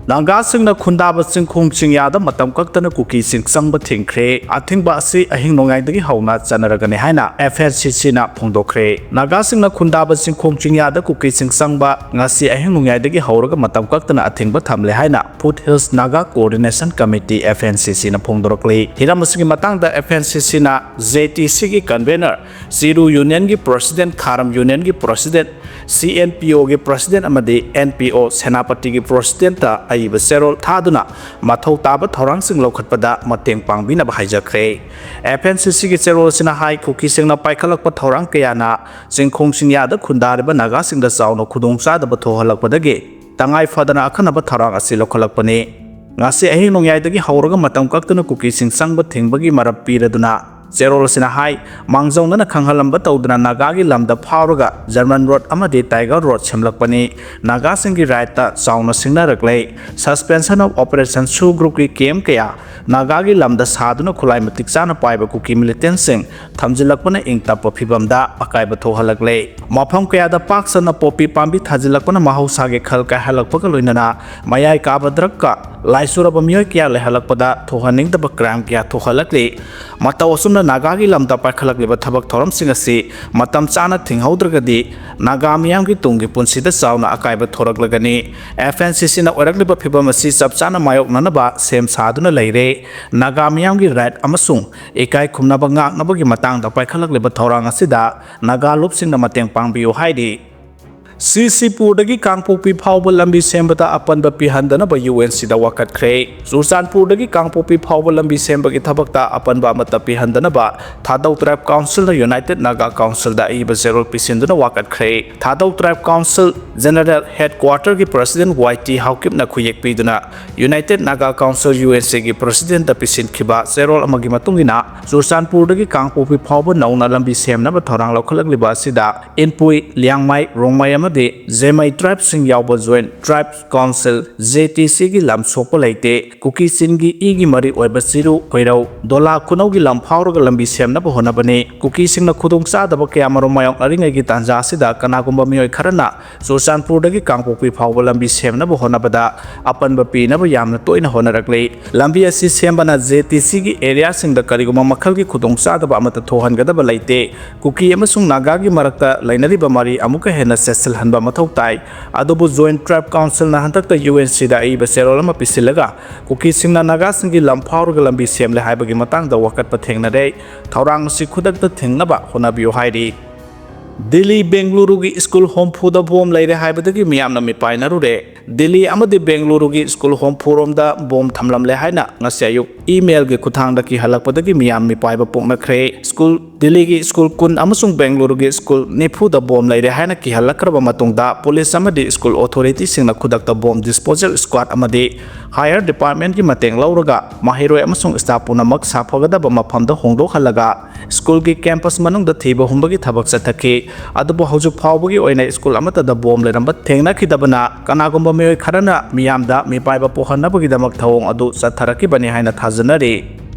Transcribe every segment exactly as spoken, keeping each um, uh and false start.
ꯅꯥꯒꯥꯁꯤꯡꯅ ꯈꯨꯟꯗꯥꯕ ꯆꯤꯡꯈꯣꯡ ꯆꯤꯡꯌꯥꯗ ꯃꯇꯝ ꯀꯛꯇꯅ ꯀꯨꯀꯤꯁꯤꯡ ꯆꯪꯕ ꯊꯤꯡꯈ꯭ꯔꯦ꯫ ꯑꯊꯤꯡꯕ ꯑꯁꯤ ꯑꯍꯤꯡ ꯅꯣꯡꯌꯥꯏꯗꯒꯤ ꯍꯧꯅ ꯆꯠꯅꯔꯒꯅꯤ ꯍꯥꯏꯅ F N C C ꯅ ꯐꯣꯡꯗꯣꯛꯈ꯭ꯔꯦ꯫ ꯅꯥꯒꯥꯁꯤꯡꯅ ꯈꯨꯟꯗꯥꯕ ꯆꯤꯡꯈꯣꯡ ꯆꯤꯡꯌꯥꯗ ꯀꯨꯀꯤꯁꯤꯡ ꯆꯪꯕ ꯉꯁꯤ ꯑꯍꯤꯡ ꯅꯣꯡꯌꯥꯏꯗꯒꯤ ꯍꯧꯔꯒ ꯃꯇꯝ ꯀꯛꯇꯅ ꯑꯊꯤꯡꯕ ꯊꯝꯂꯦ ꯍꯥꯏꯅ Foothills Naga Coordination Committee, F N C C ꯅ ꯐꯣꯡꯗꯣꯔꯛꯂꯤ꯫ ꯍꯤꯔꯝ ꯑꯁꯤꯒꯤ ꯃꯇꯥꯡꯗ F N C C ꯅ J T C ꯒꯤ convener, ꯆꯤꯔꯨ Union ꯒꯤ president, ꯈꯥꯔꯝ Union ꯒꯤ president, C N P O ꯒꯤ president ꯑꯃꯗꯤ N P O ꯁꯦꯅꯥꯄꯇꯤꯒꯤ president ꯇ ꯑꯏꯕ ꯆꯦꯔꯣꯜ ꯊꯥꯗꯨꯅ ꯃꯊꯧ ꯇꯥꯕ ꯊꯧꯔꯥꯡꯁꯤꯡ ꯂꯧꯈꯠꯄꯗ ꯃꯇꯦꯡ ꯄꯥꯡꯕꯤꯅꯕ ꯍꯥꯏꯖꯈ꯭ꯔꯦ꯫ F N C C ꯒꯤ ꯆꯦꯔꯣꯜ ꯑꯁꯤꯅ ꯍꯥꯏ, ꯀꯨꯀꯤꯁꯤꯡꯅ ꯄꯥꯏꯈꯠꯂꯛꯄ ꯊꯧꯔꯥꯡ ꯀꯌꯥꯅ ꯆꯤꯡꯈꯣꯡ ꯆꯤꯡꯌꯥꯗ ꯈꯨꯟꯗꯥꯔꯤꯕ ꯅꯥꯒꯥꯁꯤꯡꯗ ꯆꯥꯎꯅ ꯈꯨꯗꯣꯡꯆꯥꯗꯕ ꯊꯣꯛꯍꯜꯂꯛꯄꯗꯒꯤ ꯇꯉꯥꯏ ꯐꯗꯅ ꯑꯈꯟꯅꯕ ꯊꯧꯔꯥꯡ ꯑꯁꯤ ꯂꯧꯈꯠꯂꯛꯄꯅꯤ꯫ ꯉꯁꯤ ꯑꯍꯤꯡ ꯅꯣꯡꯌꯥꯏꯗꯒꯤ ꯍꯧꯔꯒ ꯃꯇꯝ ꯀꯛꯇꯅ ꯀꯨꯀꯤꯁꯤꯡ ꯆꯪꯕ ꯊꯤꯡꯕꯒꯤ ꯃꯔꯝ ꯄꯤꯔꯗꯨꯅ, ꯆꯦꯔꯣꯜ ꯑꯁꯤꯅ ꯍꯥꯏ, ꯃꯥꯡꯖꯧꯅꯅ ꯈꯪꯍꯜꯂꯝꯕ ꯇꯧꯗꯅ ꯅꯥꯒꯥꯒꯤ ꯂꯝꯗ ꯐꯥꯎꯔꯒ German road ꯑꯃꯗꯤ Tiger road ꯁꯦꯝꯂꯛꯄꯅꯤ꯫ ꯅꯥꯒꯥꯁꯤꯡꯒꯤ right ꯇ ꯆꯥꯎꯅ ꯁꯤꯡꯅꯔꯛꯂꯦ꯫ Suspension of Operation ꯁꯨ group ꯀꯤ camp ꯀꯌꯥ ꯅꯥꯒꯥꯒꯤ ꯂꯝꯗ ꯁꯥꯗꯨꯅ ꯈꯨꯠꯂꯥꯏ ꯃꯇꯤꯛ ꯆꯥꯅ ꯄꯥꯏꯕ ꯀꯨꯀꯤ militant ꯁꯤꯡ ꯊꯝꯖꯤꯜꯂꯛꯄꯅ ꯏꯪ ꯇꯞꯄ ꯐꯤꯕꯝꯗ ꯑꯀꯥꯏꯕ ꯊꯣꯛꯍꯜꯂꯛꯂꯦ꯫ ꯃꯐꯝ ꯀꯌꯥꯗ ꯄꯥꯛ ꯁꯟꯅ ꯄꯣꯄꯤ ꯄꯥꯝꯕꯤ ꯊꯥꯖꯤꯜꯂꯛꯄꯅ ꯃꯍꯧꯁꯥꯒꯤ ꯈꯜ ꯀꯥꯏꯍꯜꯂꯛꯄꯒ ꯂꯣꯏꯅꯅ ꯃꯌꯥꯏ ꯀꯥꯕ drug ꯀ ꯂꯥꯏꯆꯨꯔꯕ ꯃꯤꯑꯣꯏ ꯀꯌꯥ ꯂꯩꯍꯜꯂꯛꯄꯗ ꯊꯣꯛꯍꯟꯅꯤꯡꯗꯕ crime ꯀꯌꯥ ꯊꯣꯛꯍꯜꯂꯛꯂꯤ꯫ ꯃꯇꯧ ꯑꯁꯨꯝꯅ ꯅꯥꯒꯥꯒꯤ ꯂꯝꯗ ꯄꯥꯏꯈꯠꯂꯛꯂꯤꯕ ꯊꯕꯛ ꯊꯧꯔꯝꯁꯤꯡ ꯑꯁꯤ ꯃꯇꯝ ꯆꯥꯅ ꯊꯤꯡꯍꯧꯗ꯭ꯔꯒꯗꯤ ꯅꯥꯒꯥ ꯃꯤꯌꯥꯝꯒꯤ ꯇꯨꯡꯒꯤ ꯄꯨꯟꯁꯤꯗ ꯆꯥꯎꯅ ꯑꯀꯥꯏꯕ ꯊꯣꯔꯛꯂꯒꯅꯤ꯫ F N C C ꯅ ꯑꯣꯏꯔꯛꯂꯤꯕ ꯐꯤꯚꯝ ꯑꯁꯤ ꯆꯞ ꯆꯥꯅ ꯃꯥꯌꯣꯛꯅꯅꯕ ꯁꯦꯝ ꯁꯥꯗꯨꯅ ꯂꯩꯔꯦ꯫ ꯅꯥꯒꯥ ꯃꯤꯌꯥꯝꯒꯤ right ꯑꯃꯁꯨꯡ ꯏꯀꯥꯏ ꯈꯨꯝꯅꯕ ꯉꯥꯛꯅꯕꯒꯤ ꯃꯇꯥꯡꯗ ꯄꯥꯏꯈꯠꯂꯛꯂꯤꯕ ꯊꯧꯔꯥꯡ ꯑꯁꯤꯗ ꯅꯥꯒꯥ ꯂꯨꯞꯁꯤꯡꯅ ꯃꯇꯦꯡ ꯄꯥꯡꯕꯤꯌꯨ ꯍꯥꯏꯔꯤ꯫ ꯁꯤꯁꯤꯄꯨꯔꯗꯒꯤ ꯀꯥꯡꯄꯣꯛꯄꯤ ꯐꯥꯎꯕ ꯂꯝꯕꯤ ꯁꯦꯝꯕꯗ ꯑꯄꯟꯕ ꯄꯤꯍꯟꯗꯅꯕ U N C ꯗ ꯋꯥꯀꯠꯈ꯭ꯔꯦ꯫ ꯆꯨꯔꯆꯥꯟꯄꯨꯔꯗꯒꯤ ꯀꯥꯡꯄꯣꯛꯄꯤ ꯐꯥꯎꯕ ꯂꯝꯕꯤ ꯁꯦꯝꯕꯒꯤ ꯊꯕꯛꯇ ꯑꯄꯟꯕ ꯑꯃꯠꯇ ꯄꯤꯍꯟꯗꯅꯕ ꯊꯥꯗꯧ Tribe Council ꯅ United Naga Council ꯗ ꯑꯏꯕ ꯆꯦꯔꯣꯜ ꯄꯤꯁꯤꯟꯗꯨꯅ ꯋꯥꯀꯠꯈ꯭ꯔꯦ꯫ ꯊꯥꯗꯧ Tribe Council General Headquarter ꯒꯤ President Y T ꯍꯥꯎꯀꯤꯞꯅ ꯈꯨꯌꯦꯛ ꯄꯤꯗꯨꯅ United Naga Council, U N C ꯒꯤ President ꯇ ꯄꯤꯁꯤꯟꯈꯤꯕ ꯆꯦꯔꯣꯜ ꯑꯃꯒꯤ ꯃꯇꯨꯡ ꯏꯟꯅ, ꯆꯨꯔꯆꯥꯟꯄꯨꯔꯗꯒꯤ ꯀꯥꯡꯄꯣꯛꯄꯤ ꯐꯥꯎꯕ ꯅꯧꯅ ꯂꯝꯕꯤ ꯁꯦꯝꯅꯕ ꯊꯧꯔꯥꯡ ꯂꯧꯈꯠꯂꯛꯂꯤꯕ ꯑꯁꯤꯗ ꯏꯟꯄꯨꯏ, ꯂꯤꯌꯥꯡꯃꯥꯏ, ꯔꯣꯡꯃꯥꯏ ꯑꯃꯗꯤ ꯖꯦꯃꯩ ꯇ꯭ꯔꯥꯏꯕꯁꯤꯡ ꯌꯥꯎꯕ ꯖꯣꯏꯟꯠ ꯇ꯭ꯔꯥꯏꯕ ꯀꯥꯎꯟꯁꯤꯜ, ꯖꯦ ꯇꯤ ꯁꯤꯒꯤ ꯂꯝ ꯁꯣꯛꯄ ꯂꯩꯇꯦ꯫ ꯀꯨꯀꯤ ꯆꯤꯟꯒꯤ ꯏꯒꯤ ꯃꯔꯤ ꯑꯣꯏꯕ ꯆꯤꯔꯨ, ꯈꯣꯏꯔꯧ, ꯗꯣꯂꯥ ꯈꯨꯅꯧꯒꯤ ꯂꯝ ꯐꯥꯎꯔꯒ ꯂꯝꯕꯤ ꯁꯦꯝꯅꯕ ꯍꯣꯠꯅꯕꯅꯤ꯫ ꯀꯨꯀꯤꯁꯤꯡꯅ ꯈꯨꯗꯣꯡꯆꯥꯗꯕ ꯀꯌꯥꯃꯔꯨꯝ ꯃꯥꯌꯣꯛꯅꯔꯤꯉꯩꯒꯤ ꯇꯥꯟꯖꯥ ꯑꯁꯤꯗ ꯀꯅꯥꯒꯨꯝꯕ ꯃꯤꯑꯣꯏ ꯈꯔꯅ ꯆꯨꯔꯆꯥꯟꯄꯨꯔꯗꯒꯤ ꯀꯥꯡꯄꯣꯛꯄꯤ ꯐꯥꯎꯕ ꯂꯝꯕꯤ ꯁꯦꯝꯅꯕ ꯍꯣꯠꯅꯕꯗ ꯑꯄꯟꯕ ꯄꯤꯅꯕ ꯌꯥꯝꯅ ꯇꯣꯏꯅ ꯍꯣꯠꯅꯔꯛꯂꯤ꯫ ꯂꯝꯕꯤ ꯑꯁꯤ ꯁꯦꯝꯕꯅ ꯖꯦ ꯇꯤ ꯁꯤꯒꯤ ꯑꯦꯔꯤꯌꯥꯁꯤꯡꯗ ꯀꯔꯤꯒꯨꯝꯕ ꯃꯈꯜꯒꯤ ꯈꯨꯗꯣꯡꯆꯥꯗꯕ ꯑꯃꯠꯇ ꯊꯣꯛꯍꯟꯒꯗꯕ ꯂꯩꯇꯦ꯫ ꯀꯨꯀꯤ ꯑꯃꯁꯨꯡ ꯅꯥꯒꯥꯒꯤ ꯃꯔꯛꯇ ꯂꯩꯅꯔꯤꯕ ꯃꯔꯤ ꯑꯃꯨꯛꯀ ꯍꯦꯟꯅ ꯆꯦꯠꯁꯤꯜꯍꯟꯕ ꯃꯊꯧ ꯇꯥꯏ꯫ ꯑꯗꯨꯕꯨ ꯖꯣꯏꯟꯠ ꯇ꯭ꯔꯥꯏꯕ ꯀꯥꯎꯟꯁꯤꯜꯅ ꯍꯟꯗꯛꯇ ꯌꯨ ꯑꯦꯟ ꯁꯤꯗ ꯑꯏꯕ ꯆꯦꯔꯣꯜ ꯑꯃ ꯄꯤꯁꯤꯜꯂꯒ ꯀꯨꯀꯤꯁꯤꯡꯅ ꯅꯥꯒꯥꯁꯤꯡꯒꯤ ꯂꯝ ꯐꯥꯎꯔꯒ ꯂꯝꯕꯤ ꯁꯦꯝꯂꯦ ꯍꯥꯏꯕꯒꯤ ꯃꯇꯥꯡꯗ ꯋꯥꯀꯠꯄ ꯊꯦꯡꯅꯔꯦ꯫ ꯊꯧꯔꯥꯡ ꯑꯁꯤ ꯈꯨꯗꯛꯇ ꯊꯤꯡꯅꯕ ꯍꯣꯠꯅꯕꯤꯌꯨ ꯍꯥꯏꯔꯤ꯫ ꯗꯤꯜꯂꯤ, ꯕꯦꯡꯒꯂꯨꯔꯨꯒꯤ ꯁ꯭ꯀꯨꯜ ꯍꯨꯝꯐꯨꯗ ꯕꯣꯝ ꯂꯩꯔꯦ ꯍꯥꯏꯕꯗꯒꯤ ꯃꯤꯌꯥꯝꯅ ꯃꯤꯄꯥꯏꯅꯔꯨꯔꯦ꯫ ꯗꯤꯜꯂꯤ ꯑꯃꯗꯤ ꯕꯦꯡꯒꯂꯨꯔꯨꯒꯤ ꯁ꯭ꯀꯨꯜ ꯍꯨꯝꯐꯨꯔꯣꯝꯗ ꯕꯣꯝ ꯊꯝꯂꯝꯂꯦ ꯍꯥꯏꯅ ꯉꯁꯤ ꯑꯌꯨꯛ ꯏꯃꯦꯜꯒꯤ ꯈꯨꯠꯊꯥꯡꯗ ꯀꯤꯍꯜꯂꯛꯄꯗꯒꯤ ꯃꯤꯌꯥꯝ ꯃꯤꯄꯥꯏꯕ ꯄꯣꯛꯅꯈ꯭ꯔꯦ꯫ ꯁ꯭ꯀꯨꯜ, ꯗꯤꯜꯂꯤꯒꯤ ꯁ꯭ꯀꯨꯜ ꯀꯨꯟ ꯑꯃꯁꯨꯡ ꯕꯦꯡꯒꯂꯨꯔꯨꯒꯤ ꯁ꯭ꯀꯨꯜ ꯅꯤꯐꯨꯗ ꯕꯣꯝ ꯂꯩꯔꯦ ꯍꯥꯏꯅ ꯀꯤꯍꯜꯂꯛꯈ꯭ꯔꯕ ꯃꯇꯨꯡꯗ ꯄꯨꯂꯤꯁ ꯑꯃꯗꯤ ꯁ꯭ꯀꯨꯜ ꯑꯣꯊꯣꯔꯤꯇꯤꯁꯤꯡꯅ ꯈꯨꯗꯛꯇ ꯕꯣꯝ ꯗꯤꯁꯄꯣꯖꯦꯜ ꯁ꯭ꯀ꯭ꯋꯥꯗ ꯑꯃꯗꯤ ꯍꯥꯌꯔ ꯗꯤꯄꯥꯔꯠꯃꯦꯟꯠꯀꯤ ꯃꯇꯦꯡ ꯂꯧꯔꯒ ꯃꯍꯩꯔꯣꯏ ꯑꯃꯁꯨꯡ ꯁ꯭ꯇꯥꯐ ꯄꯨꯝꯅꯃꯛ ꯁꯥꯐꯒꯗꯕ ꯃꯐꯝꯗ ꯍꯣꯡꯗꯣꯛꯍꯜꯂꯒ ꯁ꯭ꯀꯨꯜꯒꯤ ꯀꯦꯝꯄꯁ ꯃꯅꯨꯡꯗ ꯊꯤꯕ ꯍꯨꯝꯕꯒꯤ ꯊꯕꯛ ꯆꯠꯊꯈꯤ꯫ ꯑꯗꯨꯕꯨ ꯍꯧꯖꯤꯛ ꯐꯥꯎꯕꯒꯤ ꯑꯣꯏꯅ ꯁ꯭ꯀꯨꯜ ꯑꯃꯠꯇꯗ ꯕꯣꯝ ꯂꯩꯔꯝꯕ ꯊꯦꯡꯅꯈꯤꯗꯕꯅ ꯀꯅꯥꯒꯨꯝꯕ ꯃꯤꯑꯣꯏ ꯈꯔꯅ ꯃꯤꯌꯥꯝꯗ ꯃꯤꯄꯥꯏꯕ ꯄꯣꯛꯍꯟꯅꯕꯒꯤꯗꯃꯛ ꯊꯧꯑꯣꯡ ꯑꯗꯨ ꯆꯠꯊꯔꯛꯈꯤꯕꯅꯤ ꯍꯥꯏꯅ ꯊꯥꯖꯅꯔꯤ꯫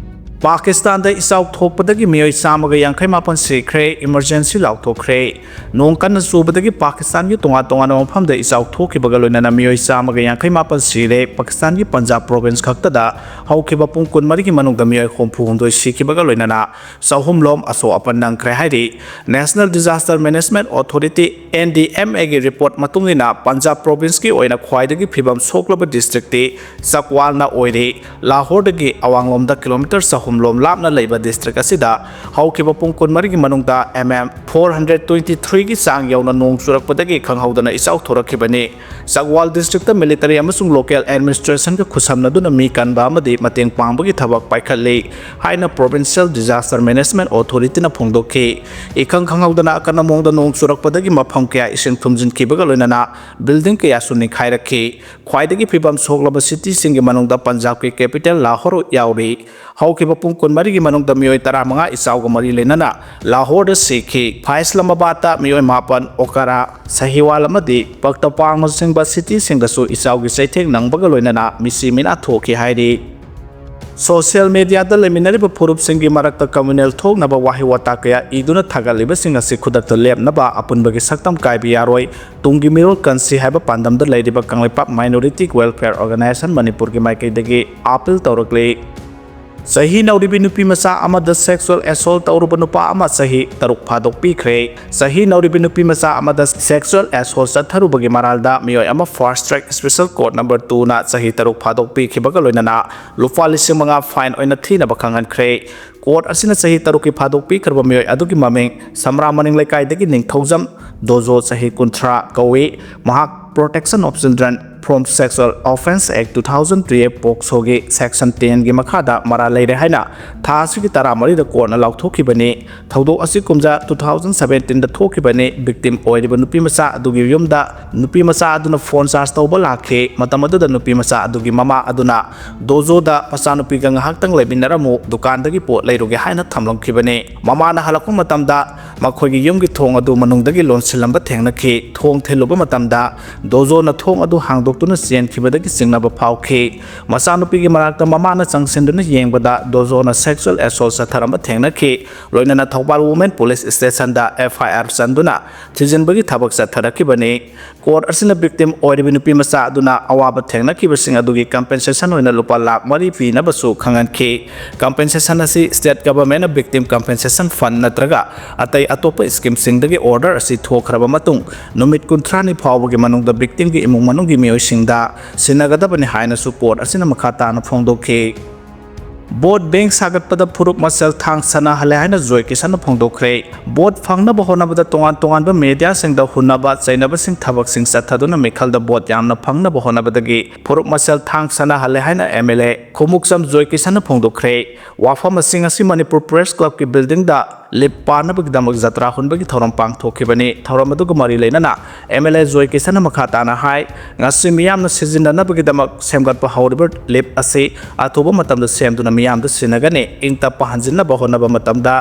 ꯄꯥꯀꯤꯁꯇꯥꯟꯗ ꯏꯆꯥꯎ ꯊꯣꯛꯄꯗꯒꯤ ꯃꯤꯑꯣꯏ ꯆꯥꯝꯃꯒ ꯌꯥꯡꯈꯩ ꯃꯥꯄꯟ ꯁꯤꯈ꯭ꯔꯦ, ꯏꯃꯔꯖꯦꯟꯁꯤ ꯂꯥꯎꯊꯣꯛꯈ꯭ꯔꯦ꯫ ꯅꯣꯡ ꯀꯟꯅ ꯆꯨꯕꯗꯒꯤ ꯄꯥꯀꯤꯁꯇꯥꯟꯒꯤ ꯇꯣꯉꯥꯟ ꯇꯣꯉꯥꯟꯕ ꯃꯐꯝꯗ ꯏꯆꯥꯎ ꯊꯣꯛꯈꯤꯕꯒ ꯂꯣꯏꯅꯅ ꯃꯤꯑꯣꯏ ꯆꯥꯝꯃꯒ ꯌꯥꯡꯈꯩ ꯃꯥꯄꯟ ꯁꯤꯔꯦ꯫ ꯄꯥꯀꯤꯁꯇꯥꯟꯒꯤ ꯄꯟꯖꯥꯕ ꯄ꯭ꯔꯣꯚꯤꯟꯁ ꯈꯛꯇꯗ ꯍꯧꯈꯤꯕ ꯄꯨꯡ ꯀꯨꯟꯃꯔꯤꯒꯤ ꯃꯅꯨꯡꯗ ꯃꯤꯑꯣꯏ ꯍꯨꯝꯐꯨ ꯍꯨꯝꯗꯣꯏ ꯁꯤꯈꯤꯕꯒ ꯂꯣꯏꯅꯅ ꯆꯍꯨꯝ ꯂꯣꯝ ꯑꯁꯣꯛ ꯑꯄꯟ ꯅꯪꯈ꯭ꯔꯦ ꯍꯥꯏꯔꯤ꯫ National Disaster Management Authority, N D M A ꯒꯤ ꯔꯤꯄꯣꯔꯠ ꯃꯇꯨꯡ ꯏꯟꯅ ꯄꯟꯖꯥꯕ ꯄ꯭ꯔꯣꯚꯤꯟꯁꯀꯤ ꯑꯣꯏꯅ ꯈ꯭ꯋꯥꯏꯗꯒꯤ ꯐꯤꯕꯝ ꯁꯣꯛꯂꯕ ꯗꯤꯁꯇ꯭ꯔꯤꯛꯇꯤ ꯆꯛꯋꯥꯜꯅ ꯑꯣꯏꯔꯤ꯫ ꯂꯥꯍꯣꯔꯗꯒꯤ ꯑꯋꯥꯡꯂꯣꯝꯗ ꯀꯤꯂꯣꯃꯤꯇꯔ ꯆꯍꯨꯝ ꯂꯣꯝ ꯂꯥꯞꯅ ꯂꯩꯕ ꯗꯤꯁꯇ꯭ꯔꯤꯛ ꯑꯁꯤꯗ ꯍꯧꯈꯤꯕ ꯄꯨꯡ ꯀꯨꯟꯃꯔꯤꯒꯤ ꯃꯅꯨꯡꯗ M M four hundred twenty three ꯒꯤ ꯆꯥꯡ ꯌꯧꯅ ꯅꯣꯡ ꯆꯨꯔꯛꯄꯗꯒꯤ ꯈꯪꯍꯧꯗꯅ ꯏꯆꯥꯎ ꯊꯣꯔꯛꯈꯤꯕꯅꯤ꯫ ꯆꯛꯋꯥꯜ ꯗꯤꯁꯇ꯭ꯔꯤꯛꯇ ꯃꯤꯂꯤꯇꯔꯤ ꯑꯃꯁꯨꯡ ꯂꯣꯀꯦꯜ ꯑꯦꯗꯃꯤꯅꯤꯁꯇ꯭ꯔꯦꯁꯟꯒ ꯈꯨꯠꯁꯝꯅꯗꯨꯅ ꯃꯤ ꯀꯟꯕ ꯑꯃꯗꯤ ꯃꯇꯦꯡ ꯄꯥꯡꯕꯒꯤ ꯊꯕꯛ ꯄꯥꯏꯈꯠꯂꯤ ꯍꯥꯏꯅ Provincial Disaster Management Authority ꯅ ꯐꯣꯡꯗꯣꯛꯈꯤ꯫ ꯏꯈꯪ ꯈꯪꯍꯧꯗꯅ ꯑꯀꯟꯕ ꯃꯑꯣꯡꯗ ꯅꯣꯡ ꯆꯨꯔꯛꯄꯗꯒꯤ ꯃꯐꯝ ꯀꯌꯥ ꯏꯁꯤꯡ ꯊꯨꯝꯖꯤꯟꯈꯤꯕꯒ ꯂꯣꯏꯅꯅ ꯕꯤꯜꯗꯤꯡ ꯀꯌꯥꯁꯨ ꯅꯤꯡꯈꯥꯏꯔꯛꯈꯤ꯫ ꯈ꯭ꯋꯥꯏꯗꯒꯤ ꯐꯤꯕꯝ ꯁꯣꯛꯂꯕ ꯁꯤꯇꯤꯁꯤꯡꯒꯤ ꯃꯅꯨꯡꯗ ꯄꯟꯖꯥꯕꯀꯤ ꯀꯦꯄꯤꯇꯦꯜ ꯂꯥꯍꯣꯔ ꯌꯥꯎꯔꯤ꯫ ꯍꯧꯈꯤꯕ ꯄꯨꯡ ꯀꯨꯟꯃꯔꯤꯒꯤ ꯃꯅꯨꯡꯗ ꯃꯤꯑꯣꯏ ꯇꯔꯥꯃꯉꯥ ꯏꯆꯥꯎꯒ ꯃꯔꯤ ꯂꯩꯅꯅ ꯂꯥꯍꯣꯔꯗ ꯁꯤꯈꯤ꯫ ꯐꯥꯏꯁꯂꯥꯃꯥꯕꯥꯗꯇ ꯃꯤꯑꯣꯏ ꯃꯥꯄꯟ, ꯑꯣꯀꯥꯔꯥ, ꯁꯍꯤꯋꯥꯜ ꯑꯃꯗꯤ ꯄꯛꯇꯄꯥꯡꯅꯆꯤꯡꯕ ꯁꯤꯇꯤꯁꯤꯡꯗꯁꯨ ꯏꯆꯥꯎꯒꯤ ꯆꯩꯊꯦꯡ ꯅꯪꯕꯒ ꯂꯣꯏꯅꯅ ꯃꯤꯁꯤ ꯃꯤꯅꯥ ꯊꯣꯛꯈꯤ ꯍꯥꯏꯔꯤ꯫ ꯁꯣꯁꯤꯌꯦꯜ ꯃꯤꯗꯤꯌꯥꯗ ꯂꯩꯃꯤꯟꯅꯔꯤꯕ ꯐꯨꯔꯨꯞꯁꯤꯡꯒꯤ ꯃꯔꯛꯇ ꯀꯝꯃ꯭ꯌꯨꯅꯦꯜ ꯊꯣꯛꯅꯕ ꯋꯥꯍꯩ ꯋꯥꯇꯥ ꯀꯌꯥ ꯏꯗꯨꯅ ꯊꯥꯒꯠꯂꯤꯕꯁꯤꯡ ꯑꯁꯤ ꯈꯨꯗꯛꯇ ꯂꯦꯞꯅꯕ ꯑꯄꯨꯟꯕꯒꯤ ꯁꯛꯇꯝ ꯀꯥꯏꯕ ꯌꯥꯔꯣꯏ꯫ ꯇꯨꯡꯒꯤ ꯃꯤꯔꯣꯜ ꯀꯟꯁꯤ ꯍꯥꯏꯕ ꯄꯥꯟꯗꯝꯗ ꯂꯩꯔꯤꯕ ꯀꯪꯂꯩꯄꯥꯛ ꯃꯥꯏꯅꯣꯔꯤꯇꯤ ꯋꯦꯜꯐꯤꯌꯔ ꯑꯣꯔꯒꯅꯥꯏꯖꯦꯁꯟ ꯃꯅꯤꯄꯨꯔꯒꯤ ꯃꯥꯏꯀꯩꯗꯒꯤ ꯑꯥꯄꯤꯜ ꯇꯧꯔꯛꯂꯤ꯫ ꯆꯍꯤ ꯅꯧꯔꯤꯕꯤ ꯅꯨꯄꯤ ꯃꯆꯥ ꯑꯃꯗ ꯁꯦꯛꯁꯨꯑꯦꯜ ꯑꯦꯁꯣꯜ ꯇꯧꯔꯨꯕ ꯅꯨꯄꯥ ꯑꯃ ꯆꯍꯤ ꯇꯔꯨꯛ ꯐꯥꯗꯣꯛꯄꯤꯈ꯭ꯔꯦ꯫ ꯆꯍꯤ ꯅꯧꯔꯤꯕꯤ ꯅꯨꯄꯤ ꯃꯆꯥ ꯑꯃꯗ ꯁꯦꯛꯁꯨꯑꯦꯜ ꯑꯦꯁꯣꯜ ꯆꯠꯊꯔꯨꯕꯒꯤ ꯃꯔꯥꯜꯗ ꯃꯤꯑꯣꯏ ꯑꯃ fast track special court number ꯇꯨꯅ ꯆꯍꯤ ꯇꯔꯨꯛ ꯐꯥꯗꯣꯛꯄꯤꯈꯤꯕꯒ ꯂꯣꯏꯅꯅ ꯂꯨꯄꯥ ꯂꯤꯁꯤꯡ ꯃꯉꯥ ꯐꯥꯏꯟ ꯑꯣꯏꯅ ꯊꯤꯅꯕ ꯈꯪꯍꯟꯈ꯭ꯔꯦ꯫ ꯀꯣꯔꯠ ꯑꯁꯤꯅ ꯆꯍꯤ ꯇꯔꯨꯛꯀꯤ ꯐꯥꯗꯣꯛꯄꯤꯈ꯭ꯔꯕ ꯃꯤꯑꯣꯏ ꯑꯗꯨꯒꯤ ꯃꯃꯤꯡ ꯁꯝꯔꯥ ꯃꯅꯤꯡ ꯂꯩꯀꯥꯏꯗꯒꯤ ꯅꯤꯡꯊꯧꯖꯝ ꯗꯣꯖꯣ, ꯆꯍꯤ ꯀꯨꯟꯊ꯭ꯔꯥ ꯀꯧꯏ꯫ ꯃꯍꯥꯛ Protection of Children from Sexual Offence Act two thousand three, ꯄꯣꯛꯁꯣꯒꯤ ꯁꯦꯛꯁꯟ ꯇꯦꯟꯒꯤ ꯃꯈꯥꯗ ꯃꯔꯥꯜ ꯂꯩꯔꯦ ꯍꯥꯏꯅ ꯊꯥ ꯑꯁꯤꯒꯤ ꯇꯔꯥꯃꯔꯤꯗ ꯀꯣꯔꯠꯅ ꯂꯥꯎꯊꯣꯛꯈꯤꯕꯅꯤ꯫ ꯊꯧꯗꯣꯛ ꯑꯁꯤ ꯀꯨꯝꯖꯥ two thousand seventeenꯗ ꯊꯣꯛꯈꯤꯕꯅꯤ꯫ ꯚꯤꯛꯇꯤꯝ ꯑꯣꯏꯔꯤꯕ ꯅꯨꯄꯤ ꯃꯆꯥ ꯑꯗꯨꯒꯤ ꯌꯨꯝꯗ ꯅꯨꯄꯤ ꯃꯆꯥ ꯑꯗꯨꯅ ꯐꯣꯟ ꯆꯥꯔꯖ ꯇꯧꯕ ꯂꯥꯛꯈꯤ꯫ ꯃꯇꯝ ꯑꯗꯨꯗ ꯅꯨꯄꯤ ꯃꯆꯥ ꯑꯗꯨꯒꯤ ꯃꯃꯥ ꯑꯗꯨꯅ ꯗꯣꯖꯣꯗ ꯃꯆꯥꯅꯨꯄꯤꯒ ꯉꯥꯏꯍꯥꯛꯇꯪ ꯂꯩꯃꯤꯟꯅꯔꯝꯃꯨ, ꯗꯨꯀꯥꯟꯗꯒꯤ ꯄꯣꯠ ꯂꯩꯔꯨꯒꯦ ꯍꯥꯏꯅ ꯊꯝꯂꯝꯈꯤꯕꯅꯤ꯫ ꯃꯃꯥꯅ ꯍꯜꯂꯛꯄ ꯃꯇꯝꯗ ꯃꯈꯣꯏꯒꯤ ꯌꯨꯝꯒꯤ ꯊꯣꯡ ꯑꯗꯨ ꯃꯅꯨꯡꯗꯒꯤ ꯂꯣꯟꯁꯤꯜꯂꯝꯕ ꯊꯦꯡꯅꯈꯤ꯫ ꯊꯣꯡ ꯊꯤꯜꯂꯨꯕ ꯃꯇꯝꯗ ꯗꯣꯖꯣꯅ ꯊꯣꯡ ꯑꯗꯨ ꯍꯥꯡꯗꯣꯛꯇꯨꯅ ꯆꯦꯟꯈꯤꯕꯗꯒꯤ ꯆꯤꯡꯅꯕ ꯐꯥꯎꯈꯤ꯫ ꯃꯆꯥꯅꯨꯄꯤꯒꯤ ꯃꯅꯥꯛꯇ ꯃꯃꯥꯅ ꯆꯪꯁꯤꯟꯗꯨꯅ ꯌꯦꯡꯕꯗ ꯗꯣꯖꯣꯅ ꯁꯦꯛꯁꯨꯑꯦꯜ ꯑꯦꯁꯣꯜ ꯆꯠꯊꯔꯝꯕ ꯊꯦꯡꯅꯈꯤ꯫ ꯂꯣꯏꯅꯅ ꯊꯧꯕꯥꯜ ꯋꯨꯃꯦꯟ ꯄꯨꯂꯤꯁ ꯁ꯭ꯇꯦꯁꯟꯗ ꯑꯦꯐ ꯑꯥꯏ ꯑꯥꯔ ꯆꯟꯗꯨꯅ ꯊꯤꯖꯤꯟꯕꯒꯤ ꯊꯕꯛ ꯆꯠꯊꯔꯛꯈꯤꯕꯅꯤ꯫ ꯀꯣꯔꯠ ꯑꯁꯤꯅ ꯚꯤꯛꯇꯤꯝ ꯑꯣꯏꯔꯤꯕ ꯅꯨꯄꯤ ꯃꯆꯥ ꯑꯗꯨꯅ ꯑꯋꯥꯕ ꯊꯦꯡꯅꯈꯤꯕꯁꯤꯡ ꯑꯗꯨꯒꯤ ꯀꯝꯄꯦꯟꯁꯦꯁꯟ ꯑꯣꯏꯅ ꯂꯨꯄꯥ ꯂꯥꯈ ꯃꯔꯤ ꯄꯤꯅꯕꯁꯨ ꯈꯪꯍꯟꯈꯤ꯫ ꯀꯝꯄꯦꯟꯁꯦꯁꯟ ꯑꯁꯤ ꯁ꯭ꯇꯦꯠ ꯒꯚꯔꯟꯃꯦꯟꯠꯅ ꯚꯤꯛꯇꯤꯝ ꯀꯝꯄꯦꯟꯁꯦꯁꯟ ꯐꯟꯗ ꯅꯠꯇ꯭ꯔꯒ ꯑꯇꯩ ꯑꯇꯣꯞꯄ ꯁ꯭ꯀꯤꯝꯁꯤꯡꯗꯒꯤ ꯑꯣꯔꯗꯔ ꯑꯁꯤ ꯊꯣꯛꯈ꯭ꯔꯕ ꯃꯇꯨꯡ ꯅꯨꯃꯤꯠ ꯀꯨꯟꯊ꯭ꯔꯥꯅꯤ ꯐꯥꯎꯕꯒꯤ ꯃꯅꯨꯡꯗ ꯚꯤꯛꯇꯤꯝꯒꯤ ꯏꯃꯨꯡ ꯃꯅꯨꯡꯒꯤ ꯃꯤꯑꯣꯏꯁꯤꯡꯗ ꯁꯤꯟꯅꯒꯗꯕꯅꯤ ꯍꯥꯏꯅꯁꯨ ꯀꯣꯔꯠ ꯑꯁꯤꯅ ꯃꯈꯥ ꯇꯥꯅ ꯐꯣꯡꯗꯣꯛꯈꯤ꯫ ꯚꯣꯠ ꯕꯦꯡꯛ ꯁꯥꯒꯠꯄꯗ ꯐꯨꯔꯨꯞ ꯃꯁꯦꯜ ꯊꯥꯡ ꯁꯥꯟꯅꯍꯜꯂꯦ ꯍꯥꯏꯅ ꯖꯣꯏ ꯀꯤꯁꯟꯅ ꯐꯣꯡꯗꯣꯛꯈ꯭ꯔꯦ꯫ ꯚꯣꯠ ꯐꯪꯅꯕ ꯍꯣꯠꯅꯕꯗ ꯇꯣꯉꯥꯟ ꯇꯣꯉꯥꯟꯕ ꯃꯦꯗꯤꯌꯥꯁꯤꯡꯗ ꯍꯨꯟꯅꯕ ꯆꯩꯅꯕꯁꯤꯡ ꯊꯕꯛꯁꯤꯡ ꯆꯠꯊꯗꯨꯅ ꯃꯤꯈꯜꯗ ꯚꯣꯠ ꯌꯥꯝꯅ ꯐꯪꯅꯕ ꯍꯣꯠꯅꯕꯗꯒꯤ ꯐꯨꯔꯨꯞ ꯃꯁꯦꯜ ꯊꯥꯡ ꯁꯥꯟꯅꯍꯜꯂꯦ ꯍꯥꯏꯅ ꯑꯦꯝ ꯑꯦꯜ ꯑꯦ ꯈꯨꯃꯨꯛꯆꯝ ꯖꯣꯏ ꯀꯤꯁꯟꯅ ꯐꯣꯡꯗꯣꯛꯈ꯭ꯔꯦ꯫ ꯋꯥꯐꯝꯁꯤꯡ ꯑꯁꯤ ꯃꯅꯤꯄꯨꯔ ꯄ꯭ꯔꯦꯁ ꯀ꯭ꯂꯕꯀꯤ ꯕꯤꯜꯗꯤꯡꯗ ꯂꯤꯞ ꯄꯥꯟꯅꯕꯒꯤꯗꯃꯛ ꯖꯇ꯭ꯔꯥ ꯍꯨꯟꯕꯒꯤ ꯊꯧꯔꯝ ꯄꯥꯡꯊꯣꯛꯈꯤꯕꯅꯤ꯫ ꯊꯧꯔꯝ ꯑꯗꯨꯒ ꯃꯔꯤ ꯂꯩꯅꯅ ꯑꯦꯝ ꯑꯦꯜ ꯑꯦ ꯖꯣꯏ ꯀꯤꯁꯟꯅ ꯃꯈꯥ ꯇꯥꯅ ꯍꯥꯏ, ꯉꯁꯤ ꯃꯤꯌꯥꯝꯅ ꯁꯤꯖꯤꯟꯅꯅꯕꯒꯤꯗꯃꯛ ꯁꯦꯝꯒꯠꯄ ꯍꯧꯔꯤꯕ ꯂꯤꯞ ꯑꯁꯤ ꯑꯊꯨꯕ ꯃꯇꯝꯗ ꯁꯦꯝꯗꯨꯅ ꯃꯤꯌꯥꯝꯗ ꯁꯤꯟꯅꯒꯅꯤ꯫ ꯏꯪ ꯇꯞꯄ ꯍꯟꯖꯤꯟꯅꯕ ꯍꯣꯠꯅꯕ ꯃꯇꯝꯗ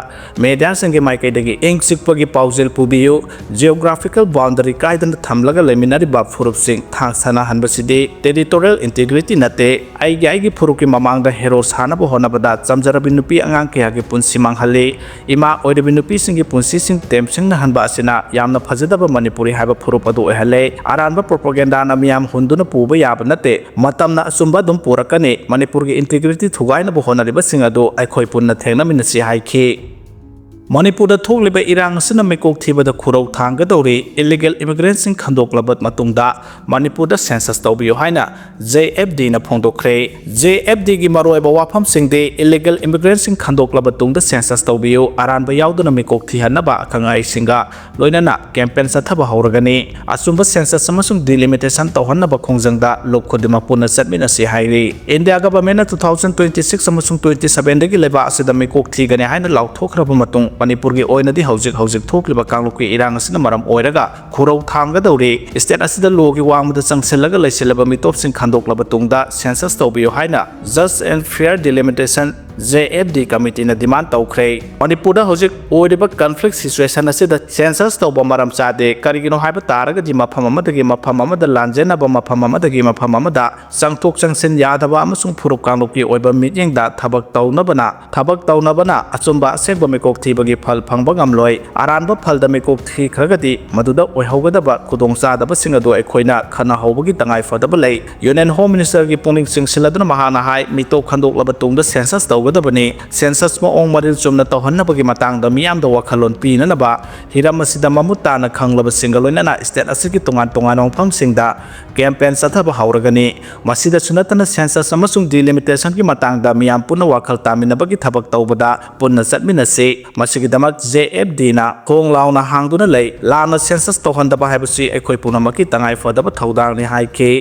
ꯃꯦꯗꯤꯌꯥꯁꯤꯡꯒꯤ ꯃꯥꯏꯀꯩꯗꯒꯤ ꯏꯪ ꯆꯤꯛꯄꯒꯤ ꯄꯥꯎꯖꯦꯜ ꯄꯨꯕꯤꯌꯨ, ꯖꯤꯑꯣꯒ꯭ꯔꯥꯐꯤꯀꯦꯜ ꯕꯥꯎꯟꯗꯔꯤ ꯀꯥꯏꯗꯅ ꯊꯝꯂꯒ ꯂꯩꯃꯤꯟꯅꯔꯤꯕ ꯐꯨꯔꯨꯞꯁꯤꯡ ꯊꯥꯡ ꯁꯅꯥꯍꯟꯕꯁꯤꯗꯤ ꯇꯦꯔꯤꯇꯣꯔꯤꯌꯦꯜ ꯏꯟꯇꯤꯒ꯭ꯔꯤꯇꯤ ꯅꯠꯇꯦ꯫ ꯑꯩꯒꯤ ꯑꯩꯒꯤ ꯐꯨꯔꯨꯞꯀꯤ ꯃꯃꯥꯡꯗ ꯍꯦꯔꯣ ꯁꯥꯅꯕ ꯍꯣꯠꯅꯕꯗ ꯆꯝꯖꯔꯕꯤ ꯅꯨꯄꯤ ꯑꯉꯥꯡ ꯀꯌꯥꯒꯤ ꯄꯨꯟꯁꯤ ꯃꯥꯡꯍꯜꯂꯤ꯫ ꯏꯃꯥ ꯑꯣꯏꯔꯤꯕ ꯅꯨꯄꯤꯁꯤꯡꯒꯤ ꯄꯨꯟꯁꯤꯁꯤꯡ ꯇꯦꯝꯁꯤꯡꯅꯍꯟꯕ ꯑꯁꯤꯅ ꯌꯥꯝꯅ ꯐꯖꯗꯕ ꯃꯅꯤꯄꯨꯔꯤ ꯍꯥꯏꯕ ꯐꯨꯔꯨꯞ ꯑꯗꯨ ꯑꯣꯏꯍꯜꯂꯦ꯫ ꯑꯔꯥꯟꯕ ꯄ꯭ꯔꯣꯄꯥꯒꯦꯟꯗꯥꯅ ꯃꯤꯌꯥꯝ ꯍꯨꯟꯗꯨꯅ ꯄꯨꯕ ꯌꯥꯕ ꯅꯠꯇꯦ꯫ ꯃꯇꯝꯅ ꯑꯆꯨꯝꯕ ꯑꯗꯨꯝ ꯄꯨꯔꯛꯀꯅꯤ꯫ ꯃꯅꯤꯄꯨꯔꯒꯤ ꯏꯟꯇꯤꯒ꯭ꯔꯤꯇꯤ ꯊꯨꯒꯥꯏꯅꯕ ꯍꯣꯠꯅꯔꯤꯕꯁꯤꯡ ꯑꯗꯨ ꯑꯩꯈꯣꯏ ꯄꯨꯟꯅ ꯊꯦꯡꯅꯃꯤꯟꯅꯁꯤ ꯍꯥꯏꯈꯤ꯫ ꯃꯅꯤꯄꯨꯔꯗ ꯊꯣꯛꯂꯤꯕ ꯏꯔꯥꯡ ꯑꯁꯤꯅ ꯃꯤꯀꯣꯛ ꯊꯤꯕꯗ ꯈꯨꯔꯧ ꯊꯥꯡꯒꯗꯧꯔꯤ꯫ ꯏꯂꯤꯒꯦꯜ ꯏꯃꯤꯒ꯭ꯔꯦꯟꯠꯁꯤꯡ ꯈꯟꯗꯣꯛꯂꯕ ꯃꯇꯨꯡꯗ ꯃꯅꯤꯄꯨꯔꯗ ꯁꯦꯟꯁꯁ ꯇꯧꯕꯤꯌꯨ ꯍꯥꯏꯅ ꯖꯦ ꯑꯦꯐ ꯗꯤꯅ ꯐꯣꯡꯗꯣꯛꯈ꯭ꯔꯦ꯫ ꯖꯦ ꯑꯦꯐ ꯗꯤꯒꯤ ꯃꯔꯨꯑꯣꯏꯕ ꯋꯥꯐꯝꯁꯤꯡꯗꯤ ꯏꯂꯤꯒꯦꯜ ꯏꯃꯤꯒ꯭ꯔꯦꯟꯠꯁꯤꯡ ꯈꯟꯗꯣꯛꯂꯕ ꯇꯨꯡꯗ ꯁꯦꯟꯁꯁ ꯇꯧꯕꯤꯌꯨ, ꯑꯔꯥꯟꯕ ꯌꯥꯎꯗꯅ ꯃꯤꯀꯣꯛ ꯊꯤꯍꯟꯅꯕ ꯑꯈꯪ ꯑꯍꯩꯁꯤꯡꯒ ꯂꯣꯏꯅꯅ ꯀꯦꯝꯄꯦꯟ ꯆꯠꯊꯕ ꯍꯧꯔꯒꯅꯤ꯫ ꯑꯆꯨꯝꯕ ꯁꯦꯟꯁꯁ ꯑꯃꯁꯨꯡ ꯗꯤꯂꯤꯃꯤꯇꯦꯁꯟ ꯇꯧꯍꯟꯅꯕ ꯈꯣꯡꯖꯪꯗ ꯂꯨꯞ ꯈꯨꯗꯤꯡꯃꯛ ꯄꯨꯟꯅ ꯆꯠꯃꯤꯟꯅꯁꯤ ꯍꯥꯏꯔꯤ꯫ ꯏꯟꯗꯤꯌꯥ ꯒꯚꯔꯟꯃꯦꯟꯠꯅ two thousand twenty six ꯑꯃꯁꯨꯡ twenty sevenꯗꯒꯤ ꯂꯩꯕꯥꯛ ꯑꯁꯤꯗ ꯃꯤꯀꯣꯛ ꯊꯤꯒꯅꯤ ꯍꯥꯏꯅ ꯂꯥꯎꯊꯣꯛꯈ꯭ꯔꯕ ꯃꯇꯨꯡ ꯃꯅꯤꯄꯨꯔꯒꯤ ꯑꯣꯏꯅꯗꯤ ꯍꯧꯖꯤꯛ ꯍꯧꯖꯤꯛ ꯊꯣꯛꯂꯤꯕ ꯀꯥꯡꯂꯨꯞꯀꯤ ꯏꯔꯥꯡ ꯑꯁꯤꯅ ꯃꯔꯝ ꯑꯣꯏꯔꯒ ꯈꯨꯔꯧ ꯊꯥꯡꯒꯗꯧꯔꯤ꯫ ꯁ꯭ꯇꯦꯠ ꯑꯁꯤꯗ ꯂꯣꯒꯤ ꯋꯥꯡꯃꯗ ꯆꯪꯁꯤꯜꯂꯒ ꯂꯩꯁꯤꯜꯂꯕ ꯃꯤꯇꯣꯞꯁꯤꯡ ꯈꯟꯗꯣꯛꯂꯕ ꯇꯨꯡꯗ ꯁꯦꯟꯁꯁ ꯇꯧꯕꯤꯌꯨ ꯍꯥꯏꯅ just and fair delimitation, J F D, ꯀꯃꯤꯇꯤꯅ ꯗꯤꯃꯥꯟ ꯇꯧꯈ꯭ꯔꯦ꯫ ꯃꯅꯤꯄꯨꯔꯗ ꯍꯧꯖꯤꯛ ꯑꯣꯏꯔꯤꯕ ꯀꯟꯐ꯭ꯂꯤꯛ ꯁꯤꯆꯨꯋꯦꯁꯟ ꯑꯁꯤꯗ ꯁꯦꯟꯁꯁ ꯇꯧꯕ ꯃꯔꯝ ꯆꯥꯗꯦ꯫ ꯀꯔꯤꯒꯤꯅꯣ ꯍꯥꯏꯕ ꯇꯥꯔꯒꯗꯤ ꯃꯐꯝ ꯑꯃꯗꯒꯤ ꯃꯐꯝ ꯑꯃꯗ ꯂꯥꯟꯖꯦꯟꯅꯕ, ꯃꯐꯝ ꯑꯃꯗꯒꯤ ꯃꯐꯝ ꯑꯃꯗ ꯆꯪꯊꯣꯛ ꯆꯪꯁꯤꯟ ꯌꯥꯗꯕ ꯑꯃꯁꯨꯡ ꯐꯨꯔꯨꯞ ꯀꯥꯡꯂꯨꯞꯀꯤ ꯑꯣꯏꯕ ꯃꯤꯠꯌꯦꯡꯗ ꯊꯕꯛ ꯇꯧꯅꯕꯅ, ꯊꯕꯛ ꯇꯧꯅꯕꯅ ꯑꯆꯨꯝꯕ ꯑꯁꯦꯡꯕ ꯃꯤꯀꯣꯛ ꯊꯤꯕꯒꯤ ꯐꯜ ꯐꯪꯕ ꯉꯝꯂꯣꯏ꯫ ꯑꯔꯥꯟꯕ ꯐꯜꯗ ꯃꯤꯀꯣꯛ ꯊꯤꯈ꯭ꯔꯒꯗꯤ ꯃꯗꯨꯗ ꯑꯣꯏꯍꯧꯒꯗꯕ ꯈꯨꯗꯣꯡꯆꯥꯗꯕꯁꯤꯡ ꯑꯗꯨ ꯑꯩꯈꯣꯏꯅ ꯈꯟꯅꯍꯧꯕꯒꯤ ꯇꯉꯥꯏ ꯐꯗꯕ ꯂꯩ꯫ ꯌꯨꯅꯤꯌꯟ ꯍꯣꯝ ꯃꯤꯅꯤꯁꯇꯔꯒꯤ ꯄꯨꯛꯅꯤꯡ ꯆꯤꯡꯁꯤꯜꯂꯗꯨꯅ ꯃꯍꯥꯛꯅ ꯍꯥꯏ, ꯃꯤꯇꯣꯞ ꯈꯟꯗꯣꯛꯂꯕ ꯇꯨꯡꯗ ꯁꯦꯟꯁꯁ ꯇꯧꯒꯗꯕꯅꯤ꯫ ꯁꯦꯟꯁꯁ ꯃꯑꯣꯡ ꯃꯔꯤꯜ ꯆꯨꯝꯅ ꯇꯧꯍꯟꯅꯕꯒꯤ ꯃꯇꯥꯡꯗ ꯃꯤꯌꯥꯝꯗ ꯋꯥꯈꯜꯂꯣꯟ ꯄꯤꯅꯅꯕ ꯍꯤꯔꯝ ꯑꯁꯤꯗ ꯃꯃꯨꯠ ꯇꯥꯅ ꯈꯪꯂꯕꯁꯤꯡꯒ ꯂꯣꯏꯅꯅ ꯁ꯭ꯇꯦꯠ ꯑꯁꯤꯒꯤ ꯇꯣꯉꯥꯟ ꯇꯣꯉꯥꯟꯕ ꯃꯐꯝꯁꯤꯡꯗ ꯀꯦꯝꯄꯦꯟ ꯆꯠꯊꯕ ꯍꯧꯔꯒꯅꯤ꯫ ꯃꯁꯤꯗꯁꯨ ꯅꯠꯇꯅ ꯁꯦꯟꯁꯁ ꯑꯃꯁꯨꯡ ꯗꯤꯂꯤꯃꯤꯇꯦꯁꯟꯒꯤ ꯃꯇꯥꯡꯗ ꯃꯤꯌꯥꯝ ꯄꯨꯟꯅ ꯋꯥꯈꯜ ꯇꯥꯃꯤꯟꯅꯕꯒꯤ ꯊꯕꯛ ꯇꯧꯕꯗ ꯄꯨꯟꯅ ꯆꯠꯃꯤꯟꯅꯁꯤ꯫ ꯃꯁꯤꯒꯤꯗꯃꯛ ꯖꯦ ꯑꯦꯐ ꯗꯤꯅ ꯊꯣꯡ ꯂꯥꯎꯅ ꯍꯥꯡꯗꯨꯅ ꯂꯩ꯫ ꯂꯥꯟꯅ ꯁꯦꯟꯁꯁ ꯇꯧꯍꯟꯗꯕ ꯍꯥꯏꯕꯁꯤ ꯑꯩꯈꯣꯏ ꯄꯨꯝꯅꯃꯛꯀꯤ ꯇꯉꯥꯏ ꯐꯗꯕ ꯊꯧꯗꯥꯡꯅꯤ ꯍꯥꯏꯈꯤ꯫